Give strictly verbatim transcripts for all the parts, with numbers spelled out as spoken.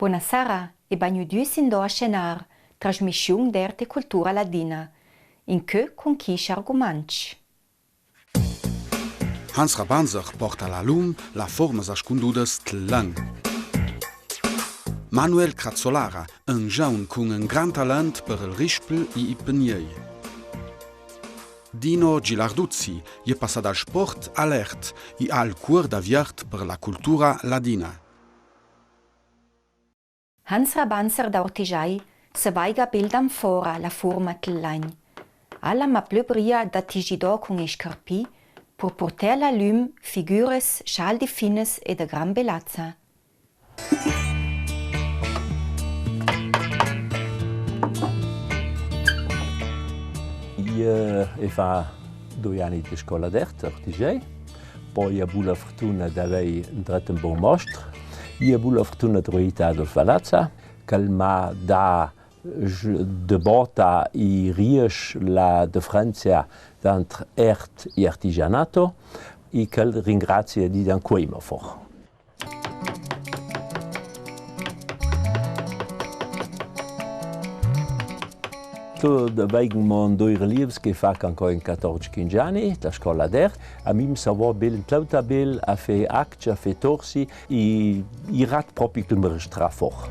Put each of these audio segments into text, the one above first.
Bona sera e benviduts indò a Scenar, trasmissiun d'arte e cultura ladina, incö cun Chish Argumanch. Hans Rabanzer porta a la lum las formas ascundudas tel lagn. Manuel Crazzolara, un giaun cun un grand talent per el rispel e i peniei. Dino Gilarduzzi, i è passà dal sport a l'art e al cuor daviert per la cultura ladina. Hans Rabanzer da Ortigiai se vaiga bel danfora la forma tel lagn. Al à ma plö bria da tigido cun e scarpi, pur purtà a la lum figuras schalde, finas e de gran belaza. I, eh, i fà doi ani de scola d'art a Ortigiai. Po i à bu la furtuna d'avei indret un bon mostr. I à bu la furtuna de rueità Adolf Vallazza, ch'el m'à dà de bota e riesce la diferenza dantre art e artigianato, e ch'el ringrazie di dan quei mo for. Sto vaiga mo doi reliefs che fac ancò in quatorze quinze ani, da scola d'art. A mi mi sa vò bel, in tlauta bel, a fé acce, a fé torsi, e, e rat propi che me restrà for.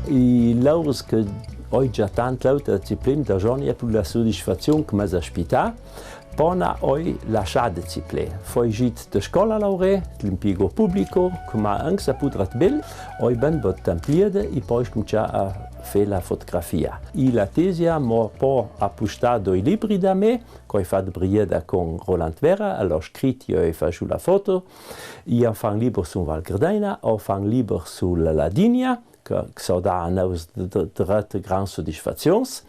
E lauras che oia tant tlauta disciplina da giovane, e pü la sodisfazion che m'as aspità, pona oia lascià de ciplé. Foi jit de scola lauré, de l'impiego publico, che m'à anca sapù dret bel, oia ben bot templiede e po scumincià a fé la fotografia. E la tesia m'à po apustà doi libri da me, ch'oi fat brieda cun Roland Vera, el à scrit, jo ai fat sù la foto, e à fà un liber su Val Gardena, à fà un liber su la Ladinia, che, che sa dà a nus d-, d-, dret grands sodisfazions.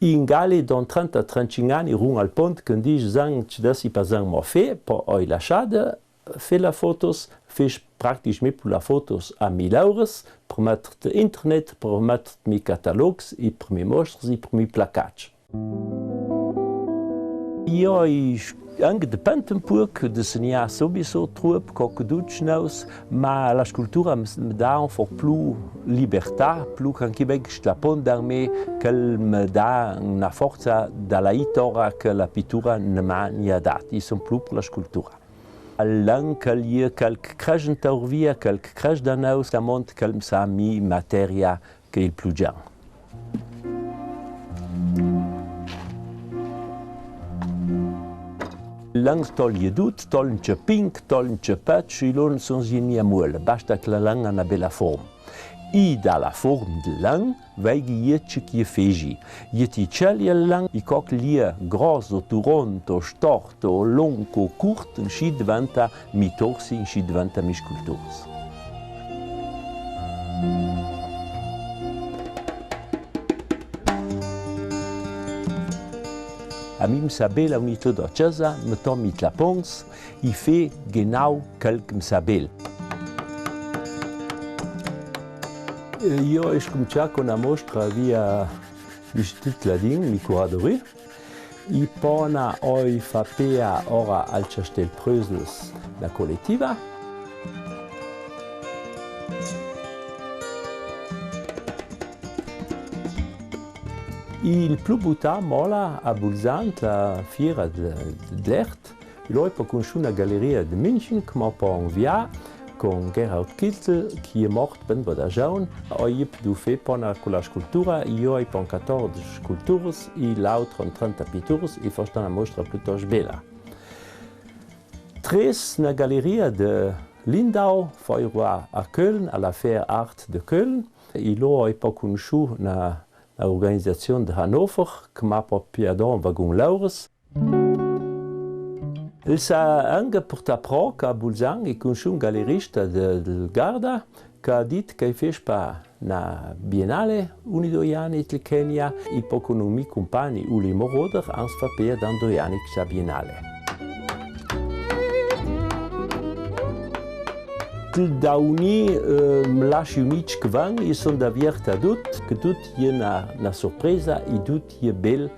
In Galie, dont trenta, trentacinc ani, run al pont, che diz, zan, ce desi pa zan mo fé, po oia lascià de fé la fotos, fé practicmain pü la fotos a mi lauras, per metter de internet, per metter mi catalogs, e per mi mostras, e per mi placats. Jo, i anca depend un puc, desegnà sobiso truop, co che ducc nus, ma la scultura me, me dà un foc plü libertà, plü che anca i vec schlapon da me, ch'el me dà una forza da la itora che la pitura ne m'à gnà dat. I son plü per la scultura. Al lagn ch'el ie chel che cresce in taurvia, chel che cresce da nus, damont ch'el me sa mi materia che il plü gian. Lagn tol ie dut, tol in ce pink, tol in ce pec, i lon son zini a muol, basta che la lagn à una bela forma. E da la forma del lagn, vegi ie ce ch'ie fegi. Ie ti celi el lagn, e co ch'el ie gros, o turont, o stort, o lung, o curt, inscì deventa mi torsi, inscì deventa mi sculturas. A mi me sa bel a unità da cesa, me tomi i tlapons, e fé genau chel che me sa bel. E jo ai scumincià cun una mostra via l'Istut Ladin, mi curadoria. E pona oi fà pea ora al Castell Prösels la collettiva. Il plü butà mola a Bulzan la fiera de, de l'art. Loi po cunusciù una galeria de München, che m'à po invià, cun Gerhard Kittel, ch'ie mort ben bò da giaun, oi i pudù fé pona cu la scultura, jo ai pon catordis sculturas, e l'auter on trenta pituras, e fo sta una mostra plütost bela. Tres, una galeria de Lindau, foi rua a Köln, a la Fair Art de Köln, e lo ai po cunusciù una, una organizazion de Hannover, che m'à po piadà un vagun lauras. El s'à anca purtà pro ca a Bulzan, e cunusciù un galerista de, del Garda, ch'à dit ch'ei fes pa una biennale, un i doi ani tel Kenya, e po cun un mi cumpagn, Uli Moroder, ans fà pea dan doi ani sta biennale. Tel da unì, eh, me lasci unì ce che van, e son daviert a dut, che dut ie una, una surpresa, e dut ie bel,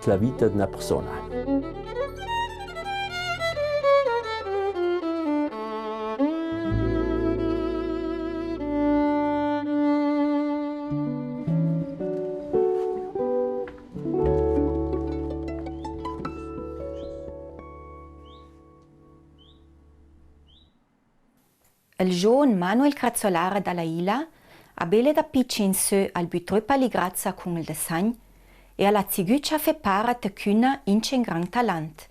la vita d'una persona. El zovin Manuel Crazzolare da la Ila, abele da piccin sè al bu tropa ligrazza cun el desagn, e al à zigù ce a fè para tacuna ince in gran talant.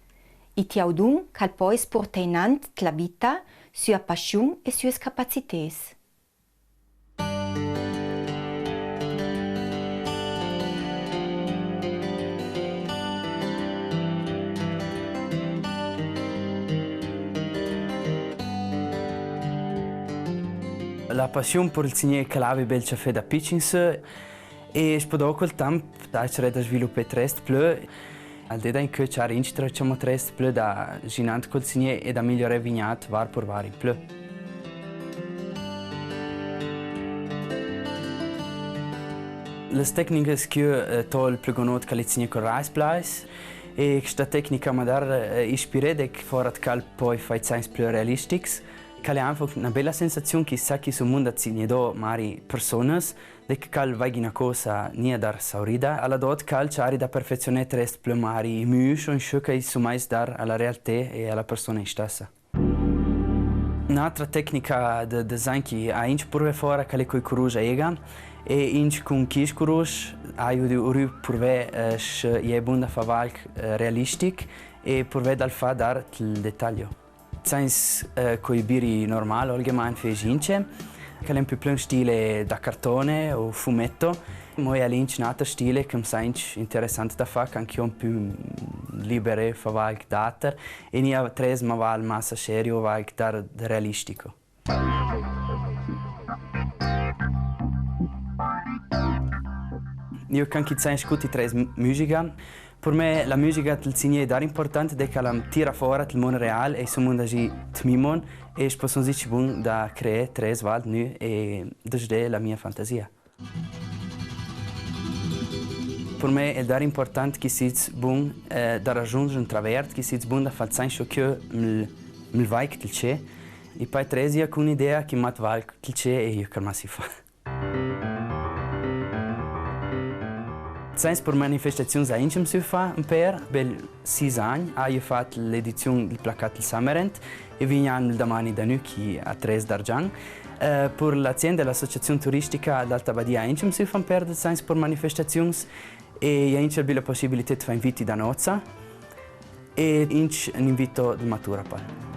I tiaudun che al pò spurtà inant la vita, sua passion e sues capacitès. La passion pur el disegnà che l'avi bel ce a fè da piccin sè, e spo dopo cul temp, dai, cerà da svilupà trest plö. Al dì d'ancuì ce intrà, ciamo, trest plö da ginant cul disegnà e da migliorà vignat var pur var in plö. Las tecnicas che, eh, tol plö gonot che l'è disegnà cul Rice Plies, e chesta tecnica m'à dar, eh, ispirà de fora de cal poi fai disegns plö realistics, che l'è anfo na bela sensazion che sa che su mund a disegnà do mari personas, de che cal vaigi na cosa gnà dar saurida, al à dot cal ciari da perfezionà trest plö mari i mush o inscì che i su mais dar a la realtà e a la persona in stessa. N'atra tecnica de, de disegn che a inc purvè fora, che l'è cui curush a ega, e inc cun chist curush aio di uri purvè, eh, sè i è bun da fà valc, eh, realistic e purvè dal fà dar el detaglio. Disegns, eh, cui biri normal, algemein, feci ince, che l'è un pù plön stile da cartone o fumetto, mo a l'inc n'atra stile che m'sà inc interessant da fà, che ancuì un pù libere, fà valc d'atro, e gnà trest ma val massa serio, valc dar realistico. Io che ancuì disegn scuti trest musica, pur me la musica del disegnà l'è dar important de che la tira fora del mund real e su mund aji tmimon e spo son zici bun da creà trest valc nu e dusde la mia fantasia. Pur me l'è dar important che sids bun, eh, da ragiungi un travers, che sids bun da fà disegn ciò che m'l, m'l valc del ce. E pai trest io cun idea che m'at valc del ce e io che m'si fà. Disegns pur manifestaziuns a inc m'si fà, un per bel sis agn, aio fat l'edizion del placat del Summerend, e vignan el damani da nu che a trest d'argian. Eh, pur l'azienda e l'associazion turistica d'Alta Badia a inc m'si fà un per de disegns pur manifestaziuns, e a inc a bu la pussibilità de fà inviti da nozza. E inc un invito de matura pal.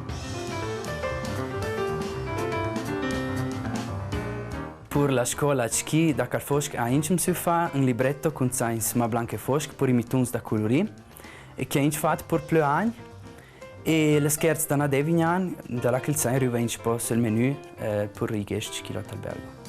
Pur la scola Cecchi da Calfosch a inc m'si fà un libretto cun disegns ma blanc e fosch pur i mituns da culurì, e che a inc fat pur plö agn, e le scherze da Nadè vignan, da là che el disegn riva inc po sul menù, eh, pur i ghescj che l'è a l'albergo.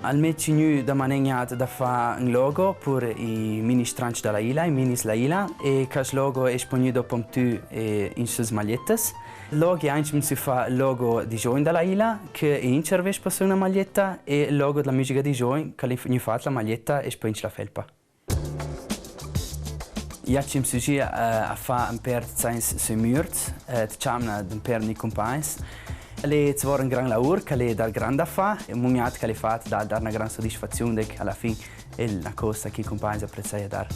Al me cignu da manegnat da fà un logo pur i mini stranc da la Ila, i minis la Ila, e chest logo l'è espognù dopo un pò, eh, in sas maglietas. Loghi a inc m'si fà logo di zovin da la Ila, che inc servess po su na maglieta, e logo de la musica di zovin, che l'è gnù fat la maglieta e spo inc la felpa. Iaci m'si zì, eh, a fà un per de disegns sui murs, eh, de ciamna d'un per di cumpagns. L'è, ci vol un gran laur, che l'è dar gran da fà, e mugnat che l'è fat da, dar na gran sodisfazion, de che a la fin l'è na cosa che i cumpagns a prezzai a dar.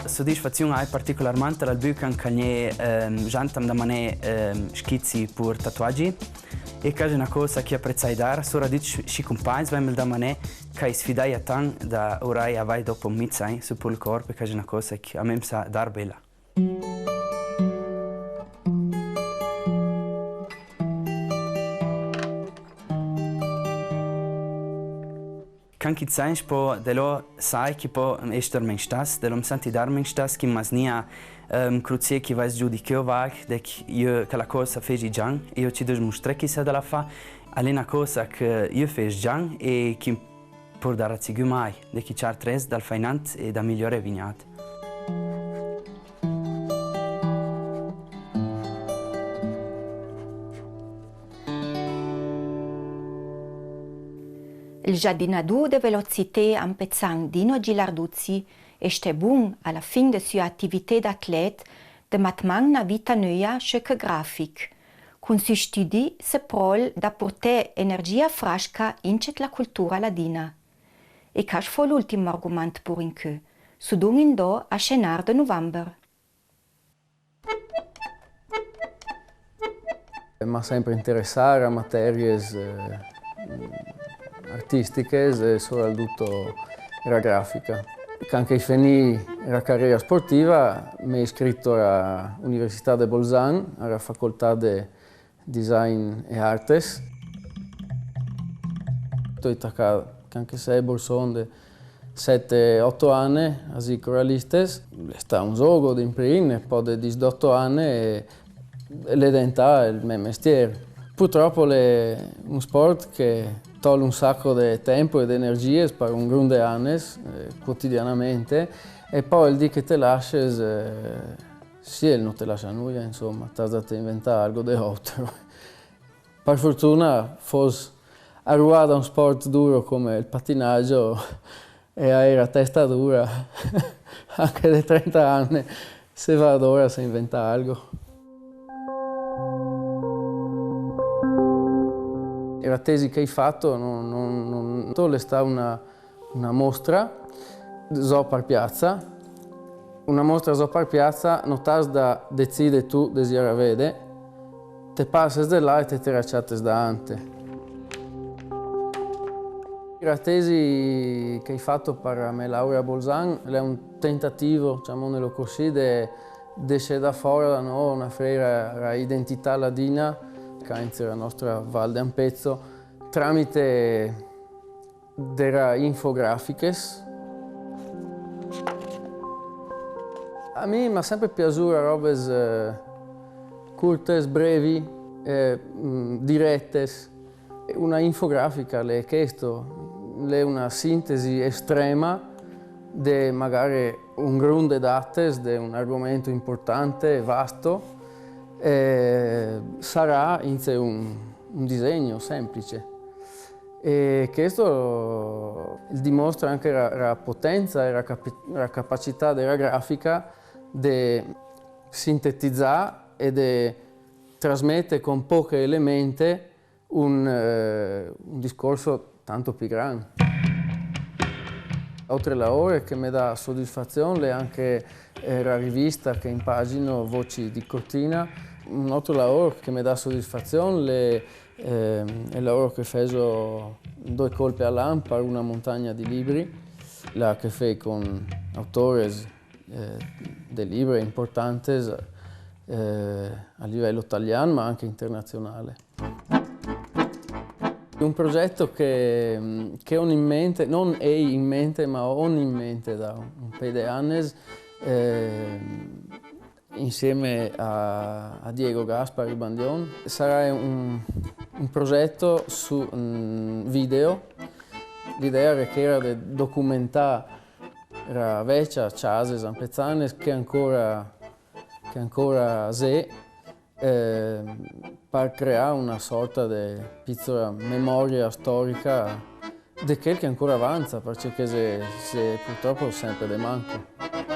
Sodisfazion ai particolarment dal bucan che gnè, ehm, jantam da manè, ehm, schizzi pur tatuagi. E chest l'è na cosa che i prezzai dar, sora di sci cumpagns, vemel da manè, che i sfidai a tan da urai a vai dopo un mizan su pur el corp, e chest l'è na cosa che a me m'sa dar bela. Che anche i disegns po, de lo sai che po ester men stas, de lo m'santi dar men stas, che m'as nia, ehm, cruzie che vais giudicà o valc, de che io che la cosa feci gian, io ci dusmustrè che sa da la fà, a l'è na cosa che io feci gian e che pur dar a zigù mai, de che ciar trest dal fà inant e da migliorà vignat. El giardinadur de velocità ampezzan Dino Gilarduzzi este bun, a la fin de sua atività d'atlet, de matman na vita neuva sce che grafic. Cun su studi se prol da purtà energia frasca incet la cultura ladina. E chest fo l'ultim argument pur incö, su dun indo a scenar de nuvamber. M'ha sempre interessà ra materias, eh, artistiches e soprattutto ra grafica. Cand che i fenì ra carrera sportiva, m'hè iscrit ra Università de Bolzan, ra facoltà de Design e Artes. T'ho tacà, cand che sere borson de sete, oto ane, a zi coralistes, l'è stà un zogo d'imprime, po de disdoto ane, e, e l'è deventà el me mestier. Purtropo l'è un sport che tol un saco de tempo e de energies par un grum de anes, eh, quotidianamente, e po el dì che te lases, eh, sì, el no te lasa nuia, insoma, t'as da te inventà algo de otro. Par fortuna fos arruà da un sport duro come el patinagio e a era testa dura, anche de trenta ane, se va adora se inventa algo. Ra tesi che i fato, no, no, no, l'è stà una una mostra zo par piazza. Una mostra zo par piazza, no t'as da decide tu de zi a vede, te pases de là e te, te ra ciates daante. Ra tesi che i fato par me laurea a Bolzan, l'è un tentativo, ciamonelo cusì, de, de se dà fora da no una frera ra identità ladina, ca inze ra nostra Val de Ampezzo, tramite de ra infografiches. A mi m'ha sempre piasù ra robes, eh, curtes, brevi, eh, mm, diretes. Una infografica l'è chesto, l'è una sintesi estrema de magare un grum de dates, de un argomento importante, vasto, eh, sarà inze un, un disegno semplice. E chesto dimostra anche ra, ra potenza e ra capi-, ra capacità de ra grafica de sintetizà e de trasmete con poche elemente un, eh, un discorso tanto pì gran. Otre laore che me dà sodisfazion l'è anche, eh, ra rivista che impagino, Voci di Cortina. Un otro laoro che me dà sodisfazion l'è, ehm, el laoro che fezo doe colpe a l'an par una montagna di libri, l'ha a che fè con autores, eh, de libri importantes, eh, a livello talian, ma anche internazionale. Un progetto che, che ho in mente, non hei in mente, ma ho in mente da un paio de anes, eh, insieme a, a Diego Gaspari Bandion, sarà un, un progetto su, mm, video. L'idea che era de documentà ra vecia cjase zampezzane che ancora, che ancora xe, eh, par creà una sorta de picola memoria storica de chel che ancora avanza, parcè che xe, xe purtropo sempre de manco.